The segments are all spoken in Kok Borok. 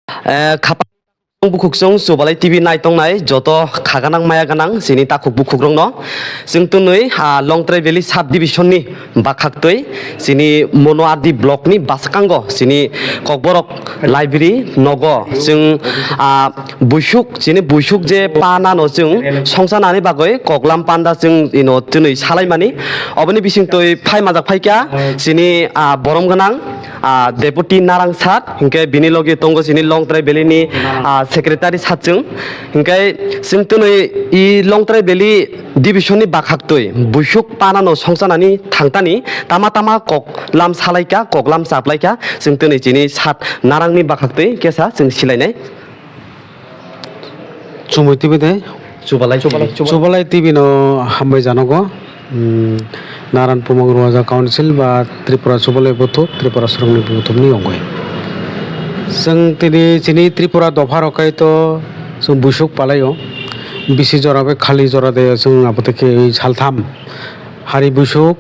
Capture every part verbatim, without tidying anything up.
Eh, khapang bukhuksong Chubalai T V nai tongnai joto khaganang maya ganang chini takhuk bukhukrokno chwng twnwi, ah, Longtrai Valley Sub Division ni bakhaktwi chini Mono R D block ni bwskango chini Kokborok library nogo chwng, ah, buisuk chini buisuk je panano chwng songsanani bagwi koklam panda chwng ino twnwi salaimani oboni bisingtwi phai majak phaikha chini, ah, borom gwnang ah, Deputy Narang Sat, hinkhe bini logi tongo chini Longtrai Valley ni, ah, Secretary Sat chwng. Hinkhe chwng twnwi i Longtrai Valley Division ni bakhaktwi buisuk panano songsanani thangtani tama tama kok lam salaikha, kok lam chaplaikha, chwng twnwi chini Sat Narang ni bakhaktwi kesa chwng silainai. Chumui T V de. Chubalai T V. Chubalai T V no hambai janogo. Hmm, Naran Pumang Ruaja Council ba Tripura Chubalai Buthub, Tripura Srongni Buthubni yongwi. Chwng tini chini Tripura dopha rok kai to chwng buisuk palaio. Bisi jora bai khali jora de chwng abo tei khe saltham. Hari buisuk,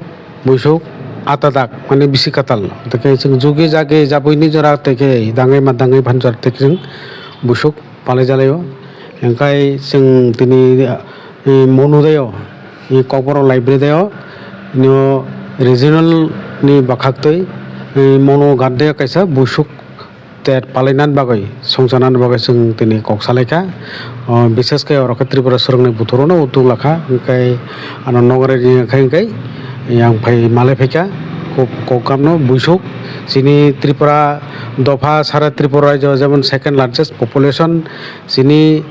buisuk, atadak, mane bisi katal. Tei khe chwng jugi jagi jabwini jora tei khe dangwi ma dangwi phan jora tei khe chwng buisuk palai jalaio. Hingkai chwng tini, eh, Monu dayo, eh, Kokborok library dayo, ino regional ni bakhaktwi, eh, Monu ghat dayo kaisa buisuk ter palainani bagwi, songchanani bagwi chwng tini kok salaikha. O, bises khe oro khe Tripura Srongni buthurono utung lakha, hingkai ano nogari ni khai hingkai yang phai malai phaikha kok, kokkamno buisuk. Chini Tripura dopha sara Tripura rajyo jemon second largest population, chini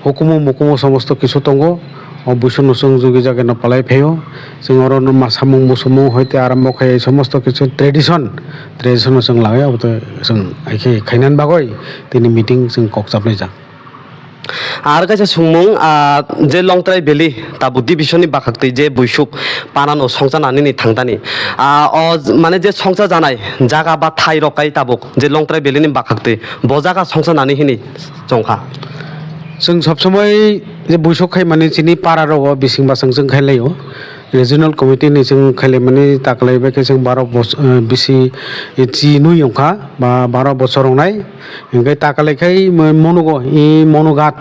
hukumu mukumu somosto kisu tongo. O buisukno chwng jugi jageno palai phaio. Chwng oro no ma samung musumung hoite arombo khai somosto kisu tradition, tradition no chwng lagwi abo to chwng hai khe khainani bagwi tini meeting chwng kok chaplaijak. Ar kaisa sungmung, ah, je Longtrai Valley tabuk division ni bakhaktwi je buisuk panano songchanani ni thangtani, ah, o mane je songcha janai jaga ba thai rok kai tabuk je Longtrai Valley ni bakhaktwi bo jaga songchanani hini chongkha. Chwng sob somoi je buisuk khaimani chini para rogo bising bwsang chwng khailaio. Regional committee ni chwng khailaimani taklai bai khe chwng baro bos-, eh, bisi, eh, chi nwi wngkha ba baro bosor wngnai. Hingke takalai khai mo-, monugo i Monughat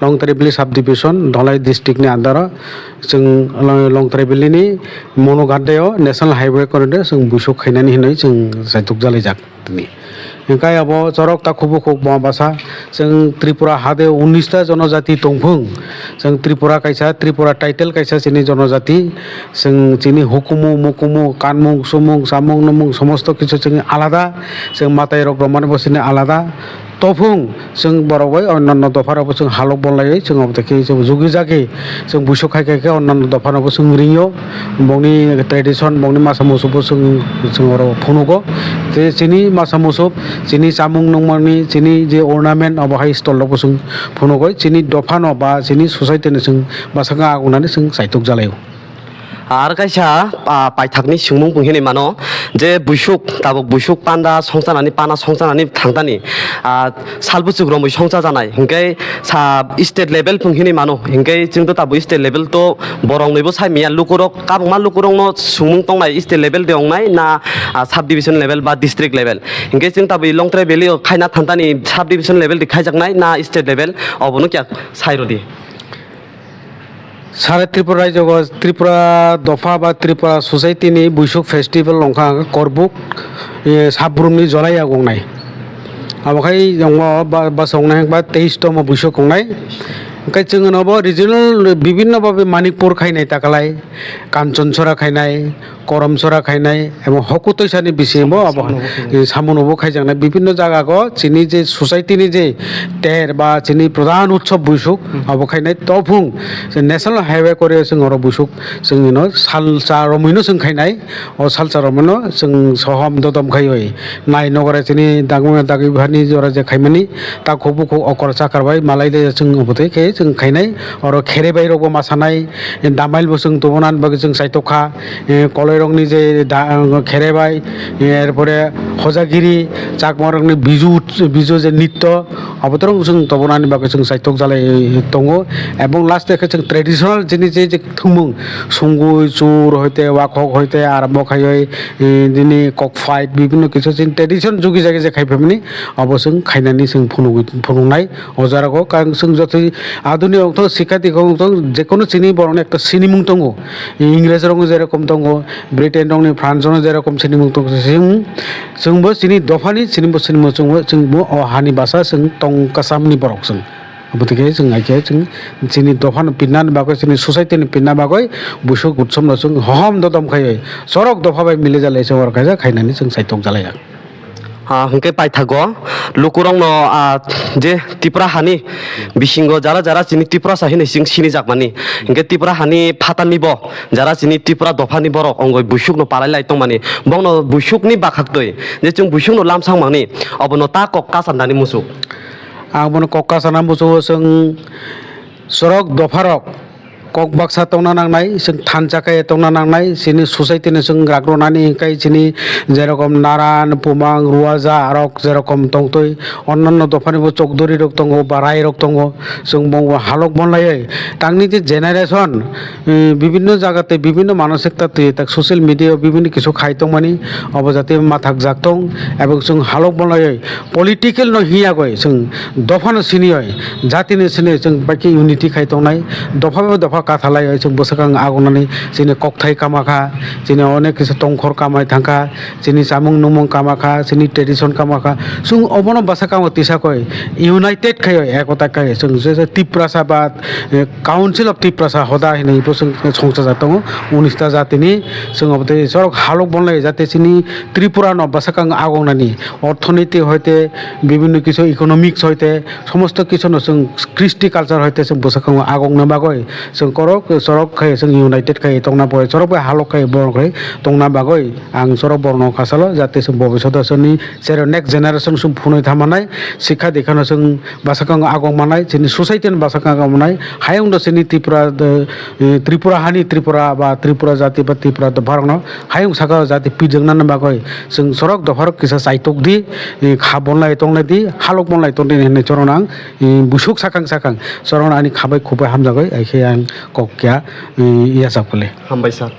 Longtrai Valley sub division Dholai district ni under o chwng Lo-, Longtrai Valley ni Monughat deo national highway corridor chwng buisuk khainani hinwi chwng saituk jalaijak. Tini. Hingkai abo chorok takhuk bukhuk buma bwsa, chwng Tripura hade unis ta jonojati tongphung, chwng Tripura kaisa, Tripura title kaisa chini jonojati, chwng chini hukumu, mukumu, kanmung, sumung, chamung, numung, somosto kisu chwng alada, chwng mwtai rok romani bo chini alada. Tophung chwng borok bai onnanno dopha rok bo chwng halok bolaiwi chwng obo tei khe chwng jugi jagi chwng buisuk khai khai khe onnanno dopha rok bo chwng ringyo. Bongni tradition, bongni masa musu bo chwng, chwng oro phunugo. Tei chini masa musu, chini chamung nungmani, chini je ornament, obo hai stol rok bo chwng phunugo. Chini dopha no ba chini society no chwng bwskango agunani chwng saitok jalaio. Ar kaisa, ah, paithakni swngmung hinwi mano je buisuk, tabuk buisuk panda songchanani, pana songchanani thangtani, ah, sal buchuk romwi songcha janai, hinkhe sa state level phung hinwi mano, hinkhe chwngto tabuk state level to borok nwibo sai manya lukurok, kabangma lukurokno swngmung tongnai state level de ongnai na, ah, sub division level ba district level, hinkhe chwng tabuk Longtrai Valley o khaina thantani sub division level de khaijaknai na state level, obono kya sai rwdi. Sara Tripura raijo o Tripura dopha ba Tripura society ni buisuk festival wngkha Korbuk, eh, Sabrum ni Jolai yago wngnai. Abo khai wngo ba, bwsa wngnai ba teis tomo buisuk wngnai. Hwnkhe chwng no bo regional bibinno babe Manipur khainai takalai, Kanchonchora khainai, Koromchora khainai, emo Hokutoisani bisingo abo, Samunobo khainai. Eh, Samunobo khaijaknai, bibinno jaga go chini je society ni je ter ba chini pradhan utsob buisuk, hmm, abo khainai. Tophung je national highway kore chwng oro buisuk chwng ino salsa romwino chwng khainai, o salsa romwino chwng sohom dodom khaiwi nai nogore chini dagmaya dagi bihani jora je khaimani takhuk bukhuk okor chakar bai malai de chwng obo tei khe chwng khainai, oro kherebai rokbo ma sanai, damail bo chwng tubunani bagwi chwng saitok kha, eh, koloirokni je da-, kherebai, eh, erpore hojagiri, chakmarokni biju, biju je nitto, abotorok chwng tubunani bagwi chwng saitok jalai tongo, ebong last o khe chwng traditional jini je, je thwngmung, sungui, chur hoite, wakhok hoite, arombo khaioi, eh, nini cockfight, bibinno kisu chini tradition jugi jagi je khai phaimani, abo chwng khainani chwng phunugwi, phunuknai. O jora o kang chwng jotoi aduni ongtong, sikha dikha ongtong, jekono chini borokni ekta sinimung tongo. Ingres rokni jerokom tongo, Britain rokni, France rokni jerokom sinimung tongo. Chwng, chwngbo chini dophani sinimung, sinimung chwngbo, chwngbo o hani basa chwng tong kasamni borok chwng. Abotike chwng aikhe chwng chini dophano pinnani bagwi, chini society ni pinna bagwi buisuk utsomno chwng hohom dodom khaiwi chorok dopha bai mili jalai se oro kaisa khainani chwng saitok jalaiya. Ah, hwnkhe paithago lukurokno, ah, je Tripura hani bisingo jara jara chini Tiprasa hinwi chwng sinijakmani, hwnkhe Tripura hani phatarnibo jara chini Tripura dophani borok ongoi buisukno palai lai tongmani, bongno buisukni bakhaktwi je chwng buisukno lamsang mangni, obono ta kok kacharnani muchuk. Ang bono kok kacharna muchungo, chwng chorok dopharok kok baksa tongna nangnai, chwng thansa khe tongna nangnai, chini society no chwng rak rwnani hwnkhe chini jerokom Naran, Pumang, Ruaja, arok jerokom tongtwi, onnanno dophani bo chokdori rok tongo, barai rok tongo, chwng bo halok bonlaiwi tangni je generation, eh, bibinno jaga tei bibinno manosik ta twi tak social media o bibinno kisu khai tongmani, obo jate mathak jak tong, ebong chwng halok bonlaiwi political no hiyagoi chwng dophano sinioi, jatini sinioi chwng baikhe unity khai tongnai, dopha bai dopha kathalaioi chwng bwswkang agonani chini kokthai kama kha, chini onek kisa tongkhor kamai thangkha, chini chamung nungmung kama kha, chini tradition kama kha, chwng obono bwswkango tisakoi united khaioi ekota khaioi chwng je, je Tiprasa ba, eh, Council of Tiprasa hoda hinwi bo chwng songchajak tongo, unis ta jatini chwng obo tei chorok halok bonlai jate chini Tripura no bwswkang agongnani orthonoiti hoite bibinno kisu economics hoite somosto kisu no chwng kristi culture hoite chwng bwswkang agongna bagoi chwng korok chorok khai chwng united khai tongna bagoi chorok bai halok khai borok khai tongna bagoi ang chorok borok no khasalo jate chwng bobiswt o chwngni chero next generation chwng phunui thamanai sikha dikha no chwng bwswkang agong manai, chini society ni bwswkang agong manai, hayung no chini Tripura, eh, Tripura hani Tripura ba Tripura jati ba Tripura dopharok no hayung saka o jati pijaknani bagwi chwng chorok dopharok kisa chaitok di, eh, kha bonlai tonglai di, halok bonlai tong di hinwi chorok no ang, eh, busuk sakang sakang chorok no ani kha bai khuk bai hamjagwi, aikhe ang kok ya, eh, yachak pole. Hambai sir.